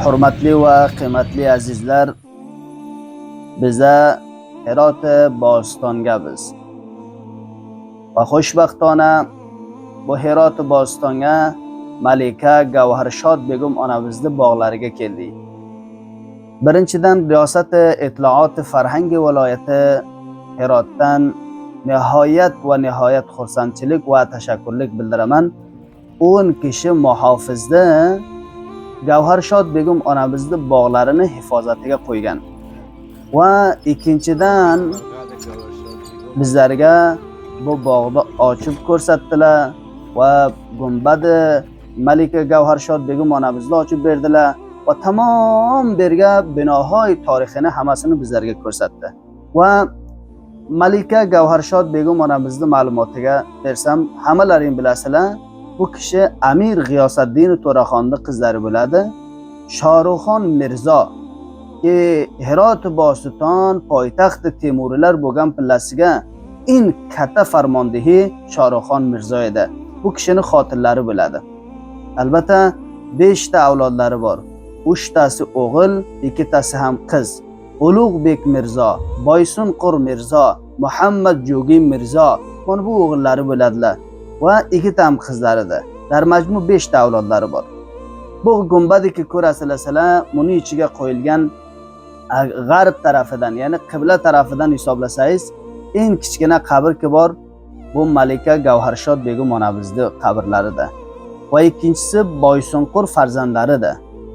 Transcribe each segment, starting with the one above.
Hurmatli va qiymatli azizlar, biza Hirot Bostonga biz. Va xushbaxtona bu Hirot Bostonga Malika Gavharshod begum onamizni bog'lariga keldik. Birinchidan, Riyosati Ittilooti Farhangi viloyati Hirotdan nihoyat va nihoyat xursandchilik va tashakkurlik bildiraman. 10 kishi muhofizni Gavharshod begum onamizni bog'larini hifozatiga qo'ygan. Va ikkinchidan, bizlarga bu bog'ni ochib ko'rsatdilar va gumbadi Malika Gavharshod begum onamizni ochib berdilar va tamom berga binohoy tarixini hammasini bizlarga ko'rsatdi. Va Malika Gavharshod begum onamizni ma'lumotiga bersam, hammalaring bilasizlar, bu kishi Amir G'iyosaddin To'raxonni qizlari bo'ladi. Shohruxxon Mirzo ki Hirot Boston poytaxti Temuriylar bo'lgan pillasiga eng katta farmondehi Shohruxxon Mirzo edi. Bu kishini xotinlari bo'ladi. Albatta, 5 ta avlodlari bor. 3 tasi o'g'il, 2 tasi ham qiz. Ulug'bek Mirzo, Boysunqur Mirzo, Muhammad Jo'gin Mirzo, mana bu o'g'illari bo'ladilar va ikkita ham qizlarida. Dar majmu 5 ta avlodlari bor. Bu gumbadiki ko'rasizlar, sizlar buni ichiga qo'yilgan g'arb tarafidan, ya'ni qibla tarafidan hisoblasangiz, eng kichkina qabrki bor, bu Malika Gavharshod begum onamizni qabrlarida. Va ikkinchisi Boysunqur farzandlarida.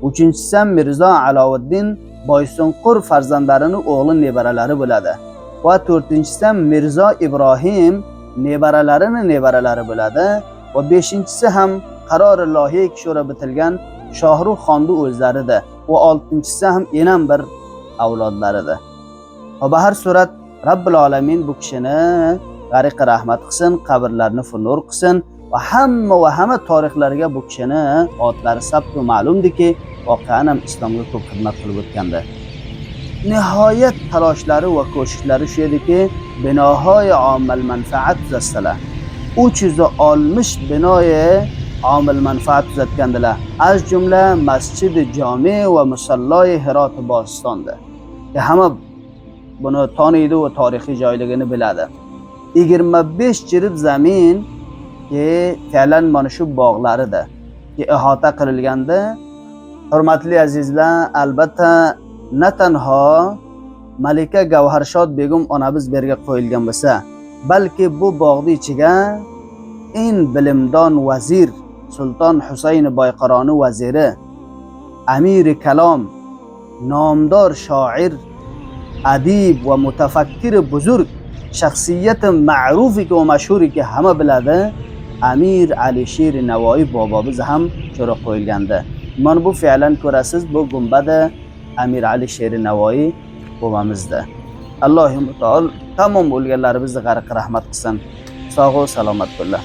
Uchinchisi ham Mirzo Aloviddin Boysunqur farzandlarini o'g'li nevaralari bo'ladi. Va to'rtinchisi ham Mirzo Ibrohim nevaralarini nevaralari bo'ladi. Va beshinchisi ham qarori lohiya kishora bitilgan Shohrux xonni o'zlarida. Va oltinchisi ham enam bir avlodlarida. Va bahar surat Robbil alamin bu kishini g'ariqi rahmat qilsin, qabrlarini nur qilsin va hamma va hamma tarixlarga bu kishini otlari sabt va ma'lumdiki, voqean ham islomga ko'p xizmat qilib o'tgandi. Nihoyat taloshlari va ko'shishlari shu ediki, binohoy omil manfaat tuzatsalar. 360 binoyi omil manfaat tuzatgandilar. Az jumla Masjidi Jami va Musalloi Hirot Bostonda. Hamma buni taniydi va tarixiy joyligini biladi. 25 jirib zamin ki fe'lan mana shu bog'larida ki ihota qilinganda. Hurmatli azizlar, albatta, na tanho Malika Gavharshod begum onamiz bu yerga qo'yilgan bo'lsa, balki bu bog'ni ichiga eng bilimdon vazir Sulton Husayn Boyqaroni vaziri, amiri kalom, nomdor shoir, adib va mutafakkir buzurg, shaxsiyati ma'rufiki va mashhuriki hamma biladi, Amir Alisher Navoiy bobomiz ham cho'ra qo'yilgandi. Mana bu fe'lan ko'rasiz, bu gumbada Amir Alisher Navoiy bobomizda. Allohu taol tamom o'lganlarimizni g'arq rahmat qilsin. Sog' va salomat bo'linglar.